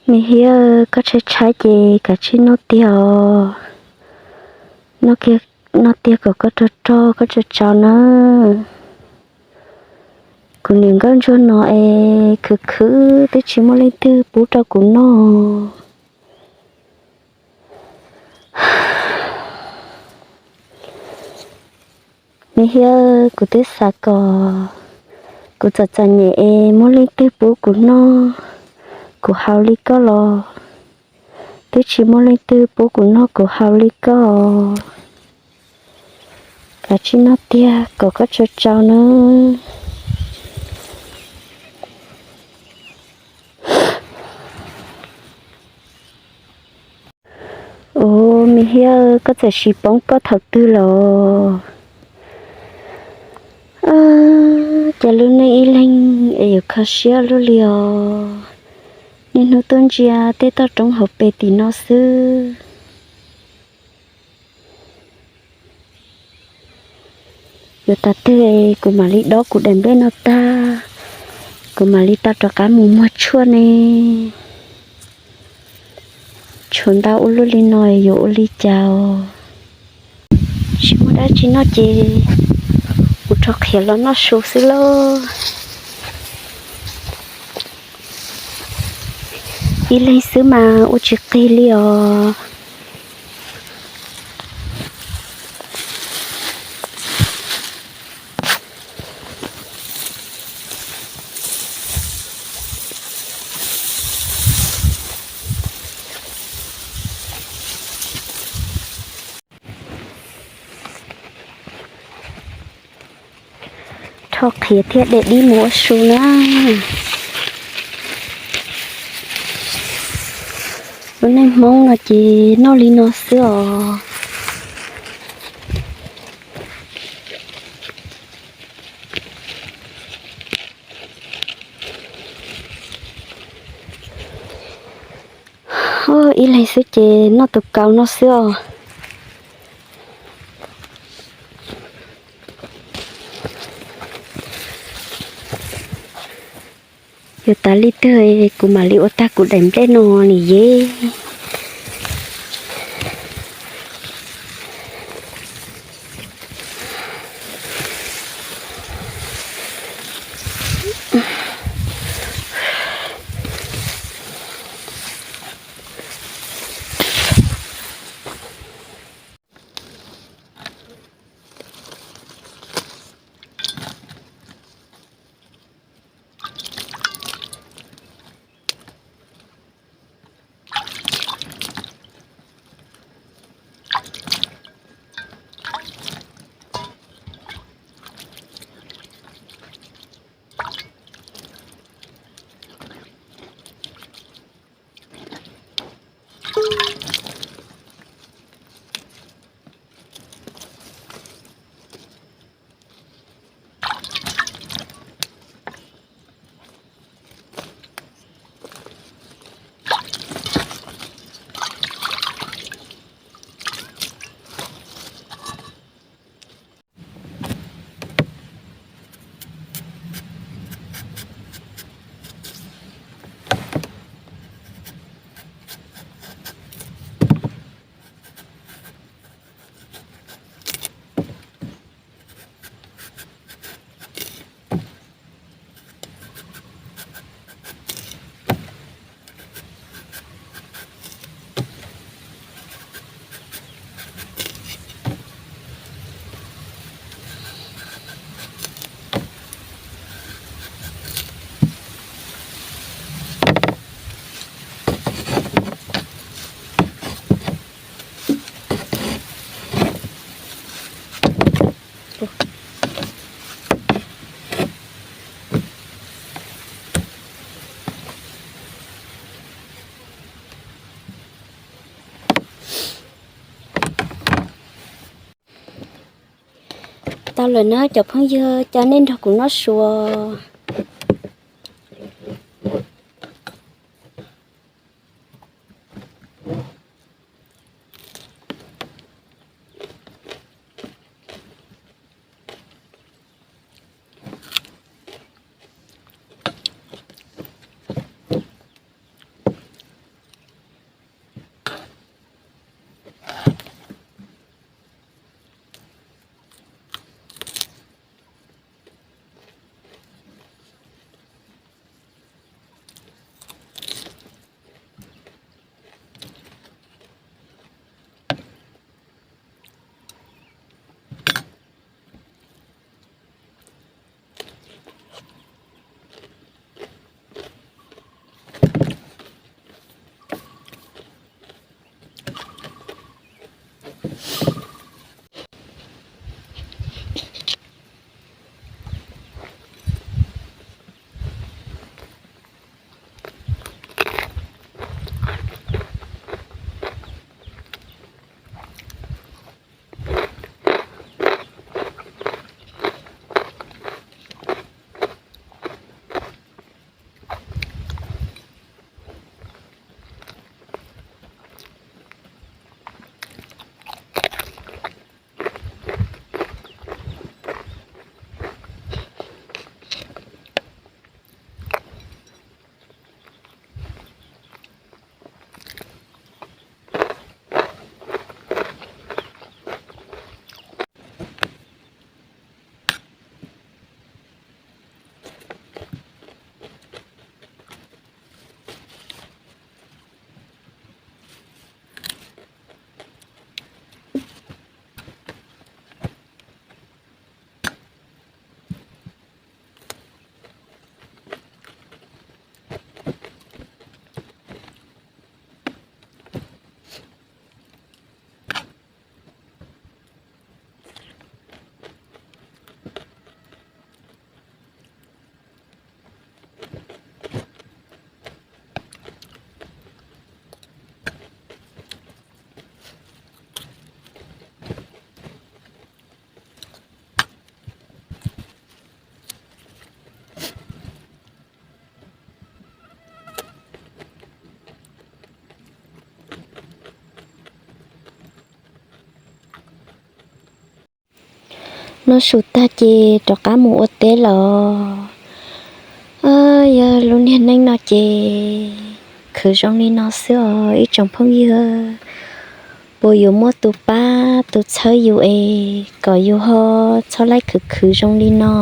Me Hiab, koj tshaib tshaib ces kav tsij noj tiag os. Noj tiag kom koj rog rog koj tsaus tsaus na. Kuv niam nkauj ntsuag no es khwv khwv twb tsis muaj leej twg pub rau kuv noj. Me Hiab, kuv twb xav kom kuv txom txom nyem es muaj leej twg pub kuv noj, kuv haus li koj los twb tsis muaj leej twg pub kuv noj kuv haus li koj. Kav tsij noj tiag kom koj tsaus tsaus nawb. Ua, Me Hiab, koj txawm sis poob koj thaum twg los? Cas lub neej ib leeg es yuav kho siab luaj li os. Niaj hnub tuaj ntsia tej toj roob hauv pes tim no xwb. Yuav tas twg kuv mam li dob kuv daim nplej no tag, kuv mam li tau rov qab mus muag tshuaj ne. Tshuav ntau ua luaj li no yuav ua li cas? Tsis muaj dab tsi noj ces mus rho qhiav los noj su xwb lauj. Ib leeg xwb mas ua tsis qig li os. Rho qhiav thiab de dib mus ua su na. Lub neej Hmoob no ces noj li no xwb os. Ib leeg xwb ces noj tus kaus no xwb os. Yuav tas li twg kuv mam li ua tag kuv daim nplej no ni yej. Tau lawm na cov phooj ywg, cas nej nrog kuv noj su. Noj su tag ces rov qab mus ua teb lawm. Yog lub niag neej no ces khwv zoo li no xwb os ib tsoom phooj ywg. Puas yuav muaj tus pab tus txhawb yus es kom yus ho txhob laij khwv khwv zoo li no?